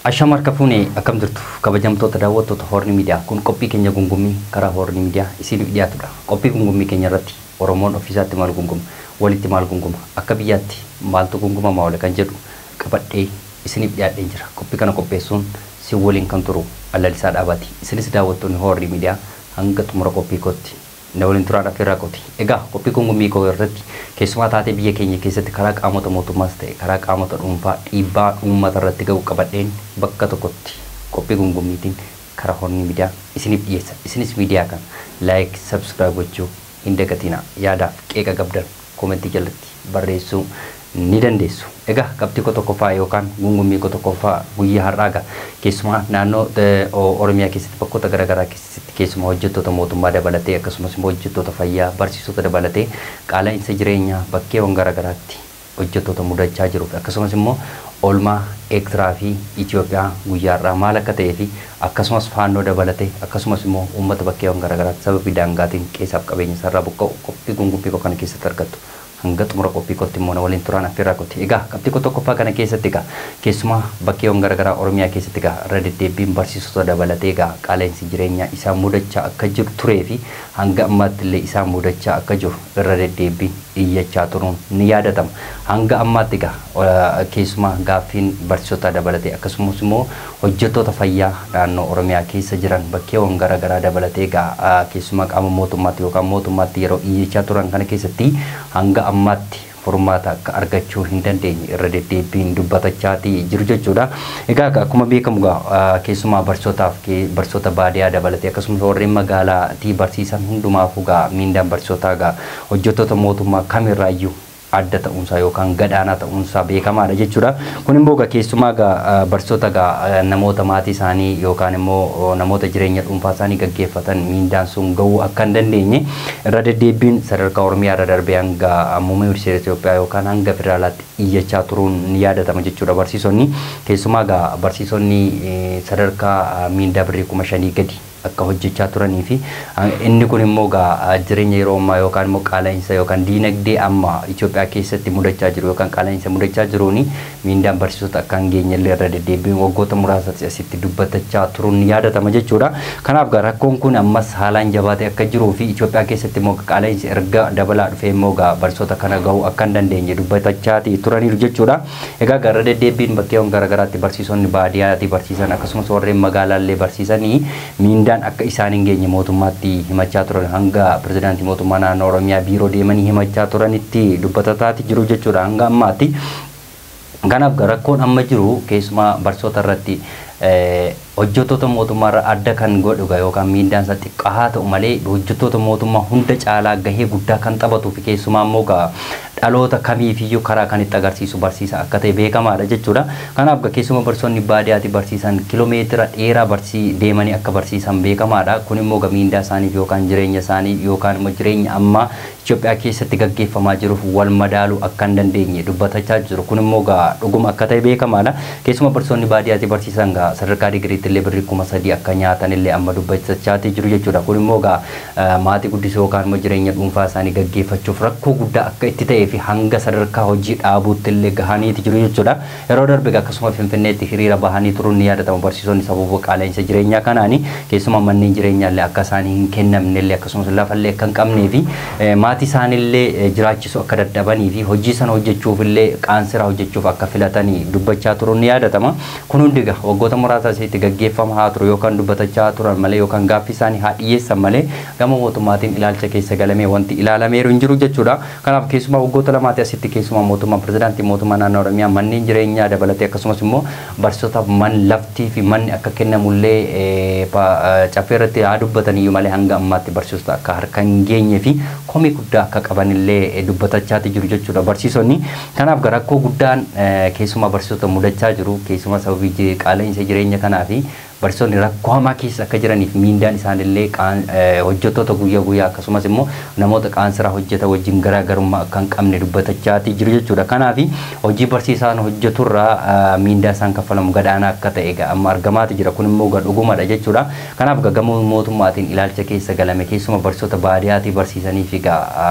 Ashama harka fuunee akkam jirtu kabajamtoota daawwattoota Hoorni Miidiyaa kun qophii keenya gungummii karaa Hoorni Miidiyaa isiniif dhiyaatudha. Qophii gungummii keenya irratti Oromoon ofiisaatti maal gunguma, walitti maal gunguma, akka biyyaatti maaltu gungumamaa oole kan jedhu qabadhee isiniif dhiyaadheen jira. Qophii kana qopheessuun si waliin kan turu Lalisaa Dhaabaati. Isinis daawwattoonni Hoorni Miidiyaa hanga xumura qophii kootti na waliin turaan affeerraa kooti. Egaa qophii gungummii koo irratti keessumaa taatee biyya keenya keessatti karaa qaamota mootummaas ta'e karaa qaamota dhuunfaa dhiibbaa uummata irratti ga'u qabadheen bakka tokkotti qophii gungummiitiin karaa Hoorni Miidiyaa isiniif dhiyeessa. Isinis miidiyaa kana like, subscribe gochuu hin dagatinaa. Yaadaaf qeeqa qabdan koomentii jalatti barreessuu ni dandeessu. Egaa qabxii koo tokkoffaa yookaan gungummii koo tokkoffaa guyyaa har'aa egaa keessumaa naannoo Oromiyaa keessatti bakkoota garaagaraa keessatti keessumaa hojjettoota mootummaa dabalatee akkasumas immoo hojjettoota fayyaa barsiisota dabalatee qaala'insa jireenyaa bakkeewwan garaagaraatti hojjettoota mudachaa jiru akkasumas immoo oolmaa Eertiraa fi Itoophiyaa guyyaa har'aa maal akka ta'ee fi akkasumas faannoo dabalatee akkasumas immoo uummata bakkeewwan garaagaraatti sababii daangaatiin qeessaaf qabeenya isaarraa buqqa'u qophii gungummii koo kana keessatti argattu. Hanga xumura qophii kootti immoo na waliin turaan affeerraa kooti. Egaa qabxii koo tokkoffaa kana keessatti egaa keessumaa bakkeewwan garaagaraa Oromiyaa keessatti egaa irra deddeebiin barsiisota dabalatee egaa qaala'insi jireenyaa isaan mudachaa akka jiru turee fi hanga ammaatti illee isaan mudachaa akka jiru irra deddeebiin iyyachaa turuun ni yaadatama. Hanga ammaatti egaa keessumaa gaaffiin barsiisota dabalatee akkasumas immoo hojjettoota fayyaa naannoo Oromiyaa keessa jiran bakkeewwan garaagaraa dabalatee egaa keessumaa qaama mootummaatti yookaan mootummaatti yeroo iyyachaa turan kana keessatti hanga ammaatti furmaata akka argachuu hin dandeenye irra deddeebiin dubbatachaatii jiru jechuudha. Egaa akkuma beekamu egaa keessumaa barsiisotaaf barsiisota baadiyyaa dabalatee akkasumas warreen magaalaatii barsiisan hundumaafuu egaa miindaan barsiisotaa egaa hojjettoota mootummaa kamirraayyuu adda ta'uunsaa yookaan gadaanaa ta'uunsaa beekamaadha jechuudha. Kun immoo egaa keessumaa egaa barsiisota egaa namoota maatii isaanii yookaan immoo namoota jireenya dhuunfaa isaanii gaggeeffatan miindaan sun ga'uu akka hin dandeenye irra deddeebiin sadarkaa Oromiyaa irra darbee hanga muummee ministeera Itoophiyaa yookaan hanga federaalaatti iyyachaa turuun ni yaadatama jechuudha barsiisonni. Keessumaa egaa barsiisonni sadarkaa miindaa birrii 5,000 gadi akka hojjechaa turanii fi inni kun immoo egaa jireenya yeroo ammaa yookaan immoo qaala'insa yookaan diinagdee amma Itoophiyaa keessatti mudachaa jiru yookaan qaala'insa mudachaa jiruun miindaan barsiisota akka hin geenye illee irra deddeebiin waggoota muraasatti asitti dubbatachaa turuun ni yaadatama jechuudha. Kanaaf egaa rakkoon kun ammas haalaan jabaatee akka jiruu fi Itoophiyaa keessatti immoo qaala'insi erga dabalaa dhufee immoo egaa barsiisota kana gahuu akka hin dandeenye dubbatachaa turaniiru jechuudha. Egaa irra deddeebiin bakkeewwan garaagaraatti barsiisonni baadiyyaatti barsiisan akkasumas warreen magaalaallee barsiisanii miindaan akka isaan hin geenye mootummaatti himachaa turan hanga pirezidaantii mootummaa naannoo Oromiyaa biiroo deemanii himachaa turanitti dubbatataati jiru jechuudha hanga ammaatti. Kanaaf rakkoon amma jiru keessumaa barsiisota irratti hojjettoota mootummaa irra adda kan godhu yookaan miindaan isaa xiqqaa haa ta'u malee hojjettoota mootummaa hunda caalaa gahee guddaa kan taphatuu fi keessumaa immoo dhaloota kamiifiyyuu karaa kan itti agarsiisu barsiisa akka ta'e beekamaadha jechuudha. Kanaaf keessumaa barsiisonni baadiyyaatti barsiisan kiloomeetira dheeraa deemanii akka barsiisan beekamaadha. Kun immoo miindaa isaaniif yookaan jireenya isaanii yookaan immoo jireenya ammaa Itoophiyaa keessatti gaggeeffamaa jiruuf wal madaaluu akka hin dandeenye dubbatachaa jiru. Kun immoo dhuguma akka ta'e beekamaadha. Keessumaa barsiisonni baadiyyaatti barsiisan sadarkaa digiriitti illee birrii 3,000 akka nyaatan illee amma dubbachaa jiru jechuudha. Kun immoo maatii guddisuu yookaan immoo jireenya dhuunfaa isaanii gaggeeffachuuf rakkoo guddaa akka itti ta'ee fi hanga sadarkaa hojii dhaabuutti illee gahaniiti jiru jechuudha. Yeroo darbe akkasuma Finfinneetti hiriira bahanii turuun ni yaadatama barsiisonni sababa qaala'insa jireenyaa kanaani keessumaa manneen jireenyaa illee akka isaanii hin kennamne illee akkasumas lafallee akka hin qabnee fi maatii isaaniillee jiraachisuu akka dadhabanii fi hojii sana hojjechuuf illee qaansiraa hojjechuuf akka filatanii dubbachaa turuun ni yaadatama. Kun hundi egaa waggoota muraasa asitti gaggeeffamaa haa turu yookaan dubbatachaa turan malee yookaan gaaffii isaanii haa dhiyeessan malee gama mootummaatiin ilaalcha keessa galamee wanti ilaalameeru hin jiru jechuudha. Kanaaf keessumaa waggoota lamaatti asitti keessumaa mootummaa pirezidaantii mootummaa naannoo Oromiyaa manneen jireenyaa dabalatee akkasumas immoo barsiisotaaf man laftii fi manni akka kennamullee caffee irratti haa dubbataniyyuu malee hanga ammaatti barsiisota akka harka hin geenye fi komii guddaa akka qabanillee dubbatachaati jiru jechuudha barsiisonni. Kanaaf rakkoo guddaan keessumaa barsiisota mudachaa jiru keessumaa sababii qaala'insa jireenya kanaa fi barsiisonni rakkoo hamaa keessa akka jiraniif miindaan isaanillee hojjettoota guyyaa guyyaa akkasumas immoo namoota qaansiraa hojjetan wajjin garaagarummaa akka hin qabne dubbatachaati jiru jechuudha. Kanaaf hojii barsiisaan hojjeturraa miindaa isaan kaffalamu gadaanaa akka ta'e amma argamaati jira. Kun immoo dhugumadha jechuudha. Kanaaf gama mootummaatiin ilaalcha keessa galame keessuma barsiisota baadiyaatii barsiisanii fi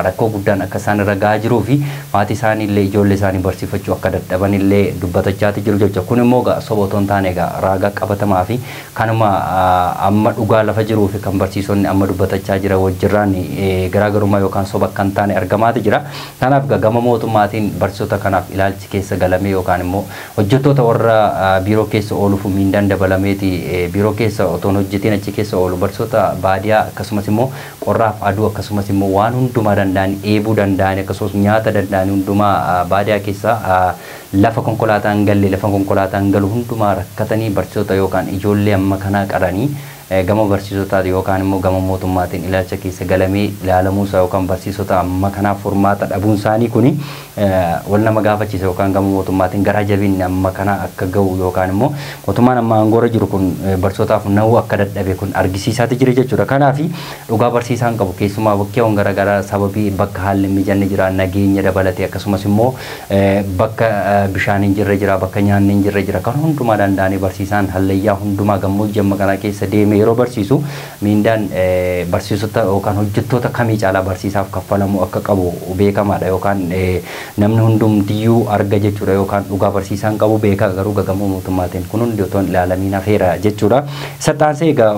rakkoo guddaan akka isaan irra gahaa jiruu fi maatii isaanii illee ijoollee isaanii barsiifachuu akka dadhaban illee dubbatachaati jiru jechuudha. Kun immoo soba otoo hin taane raagaa qabatamaa fi kanuma amma dhugaa lafa jiruu fi kan barsiisonni amma dubbatachaa jira wajjirraan garaagarummaa yookaan soba akka hin taane argamaati jira. Kanaaf gama mootummaatiin barsiisota kanaaf ilaalchi keessa galame yookaan immoo hojjettoota warra biiroo keessa ooluuf miindaan dabalameeti biiroo keessa otoo hin hojjetiin achi keessa oolu barsiisota baadiyaa akkasumas immoo qorraaf aduu akkasumas immoo waan hundumaa danda'an eebuu danda'an akkasumas nyaata danda'an hundumaa baadiyaa keessa lafa konkolaataan galle lafa konkolaataan galu hundumaa rakkatanii barsiisota yookaan ijoollee amma kanaa qaranii gama barsiisotaati yookaan immoo gama mootummaatiin ilaalcha keessa galamee ilaalamuusaa yookaan barsiisota amma kanaaf furmaata dhabuun isaanii kuni wal nama gaafachiisa yookaan gama mootummaatiin garaa jabinni amma kanaa akka ga'u yookaan immoo mootummaan amma aangoorra jiru kun barsiisotaaf na'uu akka dadhabe kun argisiisaati jira jechuudha. Kanaaf dhugaa barsiisaan qabu keessumaa bakkeewwan garaagaraa sababii bakka haalli hin mijanne jira nageenya dabalatee akkasumas immoo bakka bishaan hin jirre jira bakka nyaanni hin jirre jira kan hundumaa danda'anii barsiisaan hallayyaa hundumaa gammoojjii amma kanaa keessa deeme yeroo barsiisu miindaan barsiisota yookaan hojjettoota kamii caalaa barsiisaaf kaffalamu akka qabu beekamaadha yookaan namni hundumtiyyuu arga jechuudha yookaan dhugaa barsiisaan qabu beekaa garuu gama mootummaatiin kun hundi otoo hin ilaalamiin hafeera jechuudha. Isa taansee egaa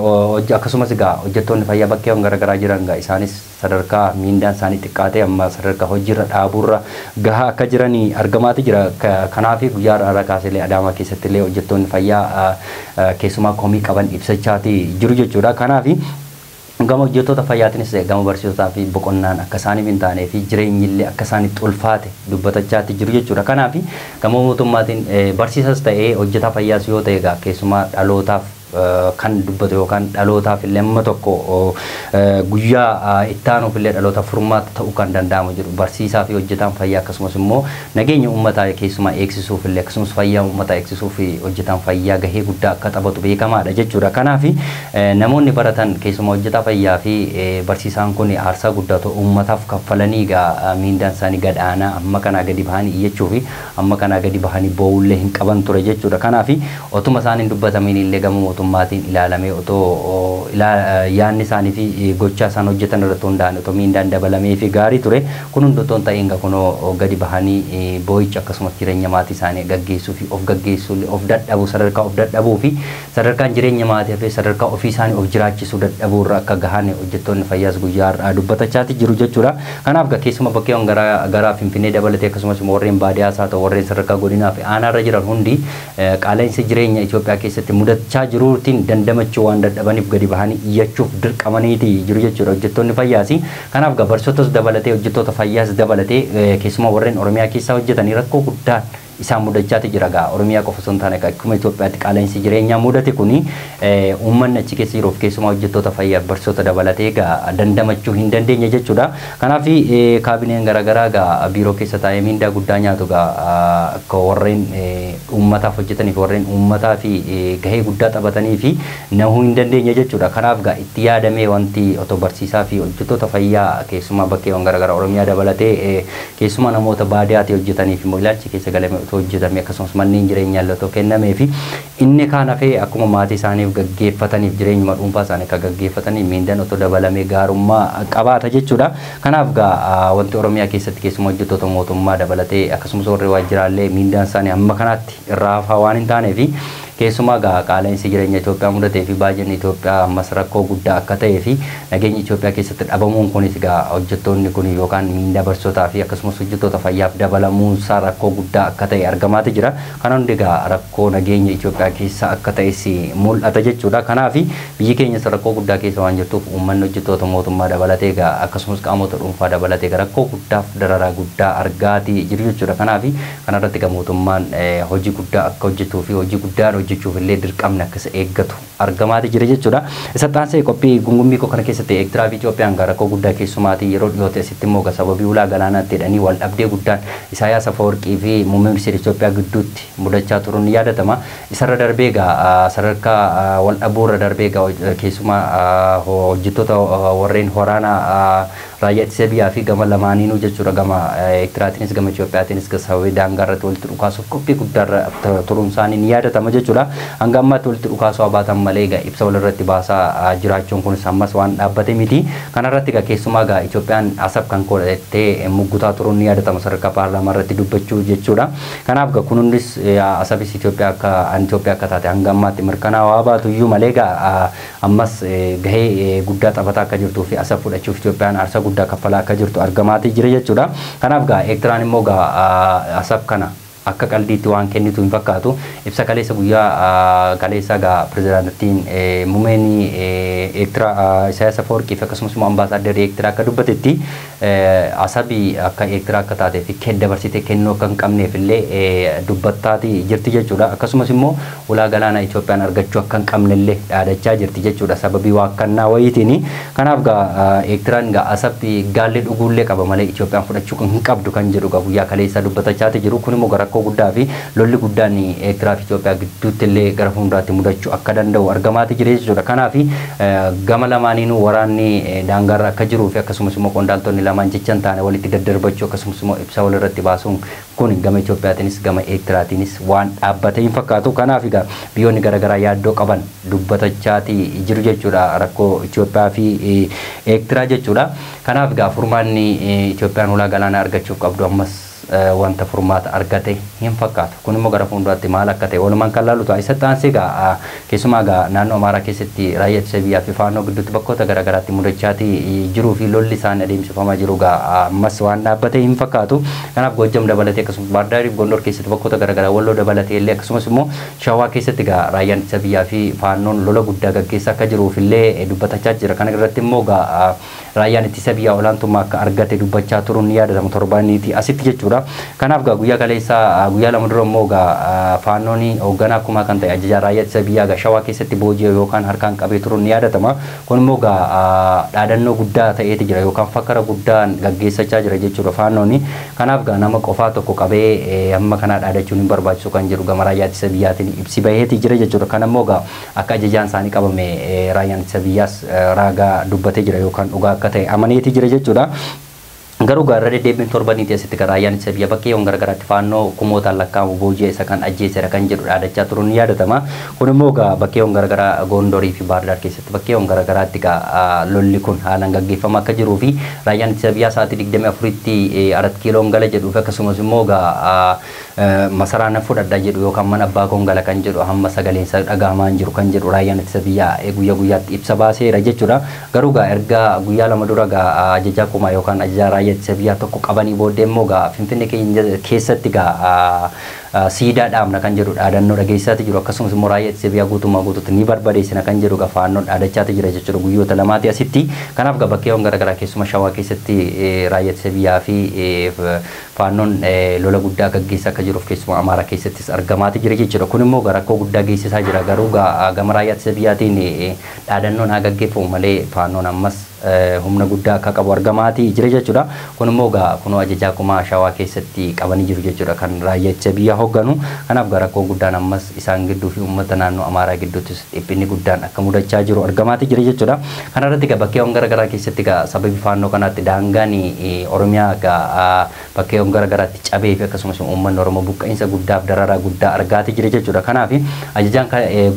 akkasumas egaa hojjettoonni fayyaa bakkeewwan garaagaraa jiran egaa isaanis sadarkaa miindaan isaanii xiqqaatee amma sadarkaa hojiirra dhaabuurra gahaa akka jiranii argamaati jira. Kanaaf guyyaa har'aa kaasee Adaamaa keessatti illee hojjettoonni fayyaa keessumaa komii qaban ibsachaati jiru jechuudha. Kanaaf gama hojjettoota fayyaatiinis gama barsiisotaa fi boqonnaan akka isaaniif hin taanee fi jireenyi illee akka isaanitti ulfaate dubbatachaatti jiru jechuudha. Kanaaf gama mootummaatiin barsiisas ta'ee hojjetaa fayyaas yoo ta'e egaa keessumaa dhalootaaf kan dubbatu yookaan dhalootaaf illee amma tokko guyyaa itti aanuuf illee dhalootaaf furmaata ta'uu kan danda'amu jedhu barsiisaa fi hojjetaan fayyaa akkasumas immoo nageenya uummataa keessumaa eegsisuuf illee akkasumas fayyaa uummataa eegsisuuf hojjetaan fayyaa gahee guddaa akka taphatu beekamaadha jechuudha. Kanaaf namoonni baratan keessumaa hojjetaa fayyaa fi barsiisaan kun aarsaa guddaa ta'u uummataaf kaffalanii egaa miindaan isaanii gadaanaa amma kanaa gadi bahanii iyyachuu fi amma kanaa gadi bahanii boo'ullee hin qaban ture jechuudha. Kanaaf otuma isaan hin dubbatamiin illee gama mootummaatiin ilaalamee otoo yaanni isaanii fi gochaa isaan hojjetan irratti hundaa'an otoo miindaan dabalamee fi gaarii ture kun hundi otoo hin ta'in kunoo gadi bahanii boo'icha akkasumas jireenya maatii isaanii gaggeessuu fi of gaggeessuu of dadhabuu sadarkaa of dadhabuu fi sadarkaan jireenya maatii fi sadarkaa ofii isaanii of jiraachisuu dadhabuu irra akka gahan hojjettoonni fayyaas guyyaa har'aa dubbatachaati jiru jechuudha. Kanaaf keessuma bakkeewwan garaa Finfinnee dabalatee akkasumas warreen baadiyyaas haa ta'u warreen sadarkaa godinaa fi aanaarra jiran hundi qaala'insa jireenya Itoophiyaa keessatti mudachaa jiruutiin dandamachuu waan dadhabaniif gadi bahanii iyyachuuf dirqamaniiti jiru jechuudha hojjettoonni fayyaas. Kanaaf barsiisotas dabalatee hojjettoota fayyaas dabalatee keessumaa warreen Oromiyaa keessaa hojjetanii rakkoo guddaan isaan mudachaati jira gaa Oromiyaa qofa osoo hin taane akkuma Itoophiyaatti qaala'insi jireenyaa mudate kuni uummanni achi keessa jiruuf keessumaa hojjettoota fayyaa barsiisota dabalatee gaa dandamachuu hin dandeenye jechuudha. Kanaaf kaabineen garaagaraa gaa biiroo keessa taa'ee miindaa guddaa nyaatu gaa akka warreen uummataaf hojjetaniif warreen uummataa fi gahee guddaa taphatanii fi nahuu hin dandeenye jechuudha. Kanaaf gaa itti yaadamee wanti otoo barsiisaa fi hojjettoota fayyaa keessumaa bakkeewwan garaagaraa Oromiyaa dabalatee keessumaa namoota baadiyyaatti hojjetaniif immoo ilaalchi keessa galame otoo hojjetame akkasumas manneen jireenyaa illee otoo kennamee fi inni kaan hafee akkuma maatii isaaniif gaggeeffataniif jireenyuma dhuunfaa isaanii akka gaggeeffataniif miindaan otoo dabalamee gaarummaa qabaata jechuudha. Kanaaf gaa wanti Oromiyaa keessatti keessumaa hojjettoota mootummaa dabalatee akkasumas warri waajjiraalee miindaan isaanii hamma kanaatti irraa hafaa waan hin taaneef keessumaa gaa qaala'insi jireenya Itoophiyaa mudatee fi baay'inni Itoophiyaa ammas rakkoo guddaa akka ta'ee fi nageenyi Itoophiyaa keessatti dhabamuun kunis gaa hojjettoonni kun yookaan miindaa barsiisotaa fi akkasumas hojjettoota fayyaaf dabalamuunsaa rakkoo guddaa akka ta'e argamaati jira. Kana hundi gaa rakkoo nageenya Itoophiyaa keessa akka ta'es mul'ata jechuudha. Kanaaf biyyi keenyas rakkoo guddaa keessa waan jirtuuf uummanni hojjettoota mootummaa dabalatee gaa akkasumas qaamota dhuunfaa dabalatee gaa rakkoo guddaaf dararaa guddaa argaatii jiru jechuudha. Kanaaf kanarratti gaa mootummaan hojii guddaa akka hojjetuu fi hojii guddaan hojjechuuf illee dirqamni akka isa eeggatu argamaati jira jechuudha. Isa xaansee qophii gungummii koo kana keessatti Eertiraa fi Itoophiyaan rakkoo guddaa keessumaatii yeroo dhiyoote asitti immoo sababii ulaa galaanaatti jedhanii wal dhabdee guddaan Isaayyaas Afawarqii fi muummee ministeera Itoophiyaa gidduutti mudachaa turuun ni yaadatama. Isarra darbee egaa sadarkaa wal dhabuurra darbee egaa keessumaa hojjettoota warreen waraana raayyaa ittisa biyyaa fi gama lamaaniinuu jechuudha, gama Eertiraatiinis gama Itoophiyaatiinis sababii daangaa irratti walitti dhukaasuuf qophii guddaarra turuun isaanii ni yaadatama jechuudha. Hanga ammaatti walitti dhukaasuu baatan malee egaa ibsa walirratti baasaa jiraachuun kunis ammas waan dhaabbate miti. Kanarratti egaa keessumaa egaa Itoophiyaan Asab kan godhattee muggutaa turuun ni yaadatama sadarkaa paarlaamaa irratti dubbachuu jechuudha. Kanaaf egaa kun hundis Asabis Itoophiyaa akka Itoophiyaa akka taate hanga ammaatti mirkanaawaa baatu iyyuu malee egaa ammas gahee guddaa taphataa akka jirtuu fi Asab fudhachuuf Itoophiyaan aarsaa guddaa kaffalaa akka jirtu argamaatii jira jechuudha. Kanaaf egaa Eertiraan immoo egaa Asab kana akka qaldiitti waan kennitu hin fakkaatu. Ibsa kaleessa guyyaa kaleessa egaa pirezidaantiin muummeen Eertiraa Isaayyaas Afawarqii fi akkasumas immoo ambaasaadarri Eertiraa akka dubbatetti Asabii akka Eertiraa akka taatee fi dabarsitee kennuu akka hin qabneef illee dubbattaatii jirti jechuudha. Akkasumas immoo ulaa galaanaa Itoophiyaan argachuu akka hin qabne illee dhaadachaa jirti jechuudha sababii waakkannaa wayiitiin. Kanaaf egaa Eertiraan egaa Asabii gaallee dhuguullee qaba malee Itoophiyaan fudhachuu hin qabdu kan jedhu egaa guyyaa kaleessa dubbatachaati jiru. Kun immoo rakkoo guddaa fi lolli guddaan Eertiraa fi Itoophiyaa gidduutti illee gara fuulduraatti mudachuu akka danda'u argamaati jira jechuudha. Kanaaf gama lamaaniinuu waraanni daangaarra akka jiruu fi akkasumas immoo qondaaltonni lamaan jecha hin taane walitti daddarbachuu akkasumas immoo ibsa walirratti baasuun kun gama Itoophiyaatiinis gama Eertiraatiinis waan dhaabbate hin fakkaatu. Kanaaf egaa biyyoonni garaagaraa yaaddoo qaban dubbatachaati jiru jechuudha rakkoo Itoophiyaa fi Eertiraa jechuudha. Kanaaf egaa furmaanni Itoophiyaan ulaa galaanaa argachuuf qabdu ammas wanta furmaata argate hin fakkaatu. Kun immoo gara fuulduraatti maal akka ta'e walumaan kan laalu ta'a. Isa xaansee egaa keessumaa egaa naannoo Amaaraa keessatti raayyaa ittisa biyyaa fi faannoo gidduutti bakkoota garaagaraatti mudachaatii jiruu fi lolli isaan adeemsifamaa jiru egaa ammas waan dhaabbate hin fakkaatu. Kanaaf Gojjam dabalatee akkasumas Baahir Daar fi Gondor keessatti bakkoota garaagaraa Walloo dabalatee illee akkasumas immoo Shawaa keessatti egaa raayyaan ittisa biyyaa fi faannoon lola guddaa gaggeessaa akka jiruuf illee dubbatachaa jira. Kana irratti immoo egaa raayyaan ittisa biyyaa olaantummaa akka argate dubbachaa turuun ni yaadatama torbaaniiti asitti jechuudha. Kanaaf egaa guyyaa kaleessaa guyyaa lama dura immoo egaa faannoon hoogganaa kumaa kan ta'e ajajaa raayyaa ittisa biyyaa egaa Shawaa keessatti booji'e yookaan harkaan qabee turuun ni yaadatama. Kun immoo egaa dhaadannoo guddaa ta'eeti jira yookaan fakkara guddaan gaggeessachaa jira jechuudha faannoon. Kanaaf egaa nama qofaa tokko qabee hamma kanaa dhaadachuun hin barbaachisu kan jedhu gama raayyaa ittisa biyyaatiin ibsi baheeti jira jechuudha. Kana immoo egaa akka ajajaan isaanii qabame raayyaan ittisa biyyaas raagaa dubbatee jira yookaan dhugaa akka ta'e amaneeti jira jechuudha. Garuu gaarra deddeebiin torbanii keessatti raayyaan ittisa biyya bakkeewwan garaagaraatti faannoo kumootaan lakkaa'amu booji'e isa kan ajjeesedha kan jedhu dhaadachaa turuun ni yaadatama. Kun immoo egaa bakkeewwan garaagaraa Gondorii fi Baahir Daar keessatti bakkeewwan garaagaraatti egaa lolli kun haalaan gaggeeffamaa akka jiruu fi raayyaan ittisa biyyaa sa'aatii 24tti 4 kiiloon gala jedhuu fi akkasumas immoo egaa masaraa nan fudhadha jedhu yookaan mana abbaa koon gala kan jedhu hamma sagaleen isaa dhagahamaa hin jiru kan jedhu raayyaan ittisa biyyaa guyyaa guyyaatti ibsa baaseera jechuudha. Garuu egaa erga guyyaa lama dura egaa ajajaa kumaa yookaan ajajaa raayyaa ittisa biyyaa tokko qabanii booddee immoo egaa Finfinnee keessatti egaa siidaa dhaabna kan jedhu dhaadannoo dhageessaati jiru. Akkasumas immoo raayyaa ittisa biyyaa guutummaa guutuutti ni barbadeessina kan jedhu egaa faannoon dhaadachaati jira jechuudha guyyoota lamaati asitti. Kanaaf egaa bakkeewwan garaagaraa keessumaa Shawaa keessatti raayyaa ittisa biyyaa fi faannoon lola guddaa gaggeessaa akka jiruuf keessumaa Amaaraa keessattis argamaati jira jechuudha. Kun immoo rakkoo guddaa geessisaa jira. Garuu gama raayyaa ittisa biyyaatiin dhaadannoon haa gaggeeffamu malee faannoon ammas humna guddaa akka qabu argamaati jira jechuudha. Kun immoo egaa kunoo ajajaa kumaa Shawaa keessatti qabanii jiru jechuudha kan raayyaa ittisa biyyaa hoogganu. Kanaaf egaa rakkoo guddaan ammas isaan gidduu fi uummata naannoo Amaaraa gidduuttis dhiphinni guddaan akka mudachaa jiru argamaati jira jechuudha. Kanarratti egaa bakkeewwan garaagaraa keessatti egaa sababii faannoo kanaatti daangaan Oromiyaa egaa bakkeewwan garaagaraatti cabee fi akkasumas uummanni Oromoo buqqa'insa guddaaf dararaa guddaa argaati jira jechuudha. Kanaaf ajajaan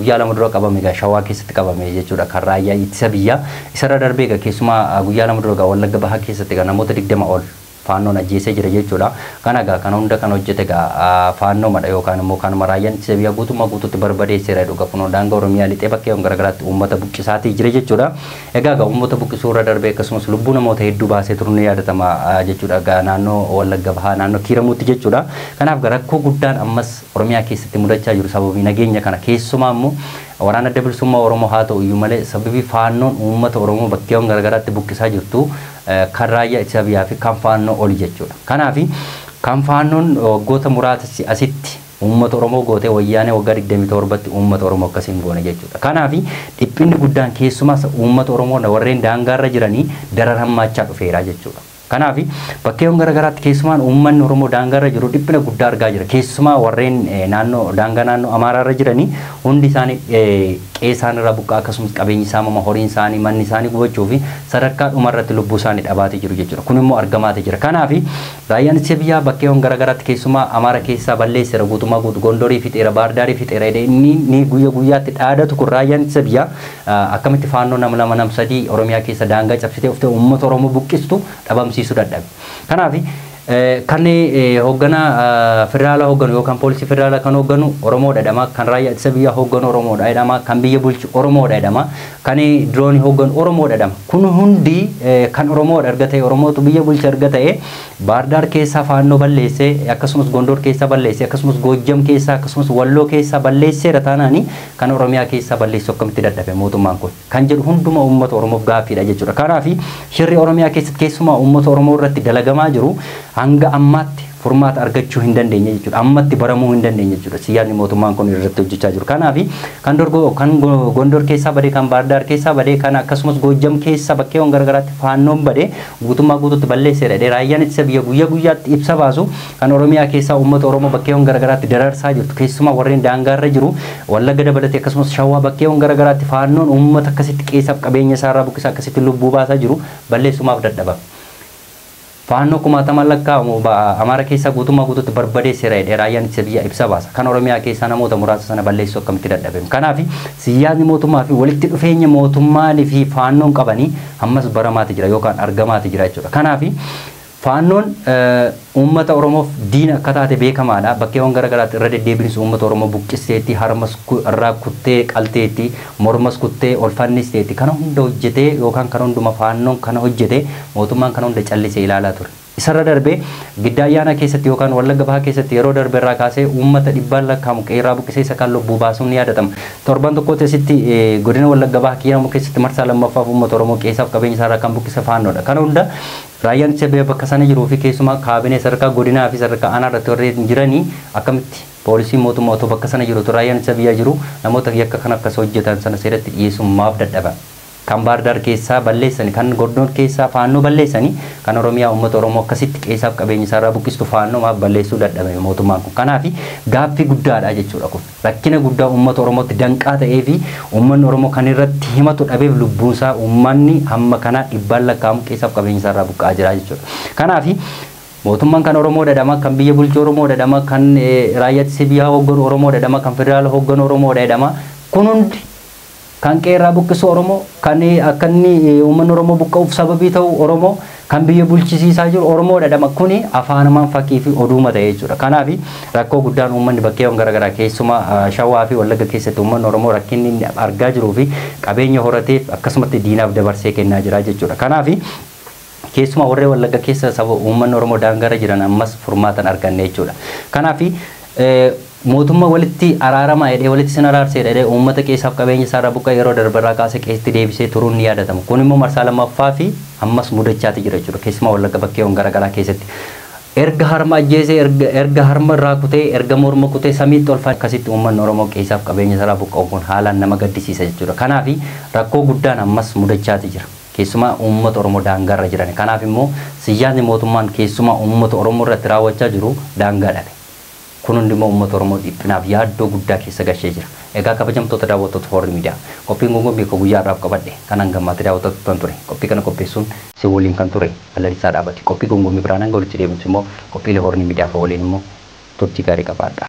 guyyaa lama dura qabame egaa Shawaa keessatti qabame jechuudha kan raayyaa ittisa biyyaa. Isarra darbee egaa keessumaa guyyaa lama dura egaa Wallagga Bahaa keessatti egaa namoota 20 ol faannoon ajjeesee jira jechuudha. Kana egaa kan hunda kan hojjete egaa faannoo madha yookaan immoo kanuma raayyaan ittisa biyyaa guutummaa guutuutti barbadeesseera dhuga kunoo daangaa Oromiyaa lixee bakkeewwan garaagaraatti uummata buqqisaatii jira jechuudha. Egaa egaa uummata buqqisuu irra darbee akkasumas lubbuu namoota hedduu baasee turuun ni yaadatama jechuudha. Egaa naannoo Wallagga Bahaa naannoo Kiiramuutti jechuudha. Kanaaf rakkoo guddaan ammas Oromiyaa keessatti mudachaa jiru sababii nageenya kana keessumaa immoo waraana adda bilisummaa Oromoo haa ta'u iyyuu malee sababii faannoon uummata Oromoo bakkeewwan garaagaraatti buqqisaa jirtu kan raayyaa ittisa biyyaa fi kan faannoo oli jechuudha. Kanaaf kan faannoon waggoota muraasa asitti Uummata Oromoo gootee wayyaanee waggaa 27tti uummata Oromoo akkasiin goone jechuudha. Kanaaf dhiphinni guddaan keessumaa uummata Oromoo warreen daangaarra jiranii daran hammaachaa dhufeera jechuudha. Kanaaf bakkeewwan garaagaraatti keessumaan uummanni Oromoo daangaarra jiru dhiphina guddaa argaa jira. Keessumaa warreen naannoo daangaa naannoo Amaaraarra jiranii hundi isaanii qe'ee isaaniirraa buqqaa akkasumas qabeenyi saamama horiin isaanii manni isaanii gubachuu fi sadarkaa dhumarratti lubbuu isaanii dhabaatee jiru jechuudha. Kun immoo argamaatee jira. Kanaaf raayyaan ittisa biyyaa bakkeewwan garaagaraatti keessumaa Amaara keessaa balleesseera guutummaa guutuu Gondorii fixeera Baardaarii fixeera inni ni guyya guyyaatti dhaadatu kun raayyaan ittisa biyyaa akkamitti faannoo nama lama nama sadii Oromiyaa keessa daangaa cabsitee uftee uummata Oromoo buqqistu dhabamsiisuu dadhabe. Kanaaf kan hoogganaa federaalaa hoogganu yookaan poolisii federaalaa kan hoogganu Oromoodha jedhama. Kan raayyaa ittisa biyyaa hoogganu Oromoodha jedhama. Kan biyya bulchu Oromoodha jedhama. Kan diroonii hoogganu Oromoodha jedhama. Kun hundi kan Oromoodha erga ta'e Oromootu biyya bulcha erga ta'e Baardaar keessaa faannoo balleessee akkasumas Gondor keessaa balleessee akkasumas Goojjam keessaa akkasumas Walloo keessaa balleesseera taanaani kan Oromiyaa keessaa balleessu akkamitti dadhabe mootummaan kun kan jedhu hunduma uummata Oromoof gaaffiidha jechuudha. Kanaaf shirri Oromiyaa keessatti keessumaa uummata Oromoo irratti dalagamaa jiru hanga ammaatti furmaata argachuu hin dandeenye jechuudha. Ammatti baramuu hin dandeenye jechuudha. Siyaasni mootummaan kun irratti hojjechaa jiru. Kanaaf kan dorgoo kan Gondor keessaa badee kan Baardaar keessaa badee kan akkasumas Goojjam keessaa bakkeewwan garaagaraatti faannoon badee guutummaa guutuutti balleesseera. Raayyaan ittisa biyya guyyaa guyyaatti ibsa baasu kan Oromiyaa keessaa uummata Oromoo bakkeewwan garaagaraatti dararsaa jirtu. Keessumaa warreen daangaarra jiru Wallagga dabalatee akkasumas Shawaa bakkeewwan garaagaraatti faannoon uummata akkasitti qeessaaf qabeenya isaarraa buqqisaa akkasitti lubbuu baasaa jiru balleessumaaf dadhaba. Faannoo kumaataman lakkaa'amu Amaara keessaa guutummaa guutuutti barbadeesseera jedhee raayyaan ittisa biyyaa ibsa baasa. Kan Oromiyaa keessaa namoota muraasa sana balleessuu akkamitti dadhabe. Kanaaf siyaasni mootummaa fi walitti dhufeenya mootummaan fi faannoon qabanii ammas baramaati jira yookaan argamaati jira jechuudha. Kanaaf faannoon uummata Oromoof diina akka taate beekamaadha. Bakkeewwan garaagaraatti irra deddeebiinis uummata Oromoo buqqisteetti, harmas irraa kuttee qalteetti, mormas kuttee ol fannisteetti. Kana hunda hojjetee yookaan kana hunduma faannoon kana hojjetee mootummaan kana hunda callisee ilaalaa ture. Isarra darbee Giddaa Ayyaanaa keessatti yookaan Wallagga Bahaa keessatti yeroo darbe irraa kaasee uummata dhibbaan lakkaa'amu qeerraa buqqisee isa kan lubbuu baasuun ni yaadatama. Torban tokko keessatti godina Wallagga Bahaa Kiiramuu keessatti marsaa lammaffaaf uummata Oromoo qeessaaf qabeenya isaarraa kan buqqise faannoodha. Kana hunda raayyaan ittisa biyyaa bakka sana jiruu fi keessumaa kaabinee sadarkaa godinaa fi sadarkaa aanaa irratti warreen jiranii akkamitti poolisiin mootummaa otoo bakka sana jiru raayyaan ittisa biyyaa jiru namoota yakka kan akkas hojjetan sana seeratti dhiyeessuun maaf dadhaban. Kan Baardaar keessaa balleessani, kan Gondor keessaa faannoo balleessani, kan Oromiyaa uummata Oromoo akkasitti qeessaaf qabeenya isaarraa buqqistu faannoo maaf balleessuu dadhabame mootummaan kun. Kanaaf gaaffii guddaadha jechuudha kun. Rakkina guddaa uummata Oromootti danqaa ta'ee fi uummanni Oromoo kan irratti himatu dhabeef lubbuunsaa uummanni hamma kanaa dhibbaan lakkaa'amu qeessaaf qabeenya isaarraa buqqa'aa jira jechuudha. Kanaaf mootummaan kan Oromoo dhadhama, kan biyya bulchu Oromoo dhadhama, kan raayyaa ittisa biyyaa hoogganu Oromoo dhadhama, kan federaala hoogganu Oromoo dhadhama. Kun hundi kan qeerraa buqqisu Oromoo, kan akka inni uummanni Oromoo buqqa'uuf sababii ta'u Oromoo, kan biyya bulchisiisaa jiru Oromoo dhadhama. Kuni afaanumaan fakkii fi oduuma ta'e jechuudha. Kanaaf rakkoo guddaan uummanni bakkeewwan garaagaraa keessumaa Shawaa fi Wallagga keessatti uummanni Oromoo rakkinni inni argaa jiruu fi qabeenya horateef akkasumatti diinaaf dabarsee kennaa jira jechuudha. Kanaaf keessumaa warreen Wallagga keessa saba uummanni Oromoo daangaarra jiran ammas furmaatan arganne jechuudha. Kanaaf mootummaa walitti araaramaa jedhee walitti sin araarsee jedhee uummata keessaaf qabeenya isaarraa buqqa'e yeroo darbarraa kaasee keessatti deebisee turuun ni yaadatama. Kun immoo marsaa lammaffaa fi ammas mudachaati jira jechuudha. Keessumaa Wallagga bakkeewwan garaagaraa keessatti. Erga harma ajjeesee, erga harma irraa kutee, erga morma kutee samiitti ol akkasitti uummanni Oromoo keessaaf qabeenya isaarraa buqqa'u kun haalaan nama gaddisiisa jechuudha. Kanaaf rakkoo guddaan ammas mudachaati jira. Keessumaa uummata Oromoo daangaarra jiran. Kanaaf immoo siyaasni mootummaan keessumaa uummata Oromoo irratti raawwachaa jiru daangaa dhabe. Kun hundi immoo uummata Oromoo dhiphinaaf yaaddoo guddaa keessa gashee jira. Egaa kabajamtoota daawwattoota Hoorn Miidiyaa qophiin gungummii koo guyyaa har'aaf qabadhe kan hanga ammaatti daawwattoota ture. Qophii kana qopheessuun si waliin kan ture Lalisaa Dhaabati. Qophii gungummii biraan hanga walitti deebinutti immoo qophiilee Hoorn Miidiyaa waliin immoo turtii gaarii qabaadha.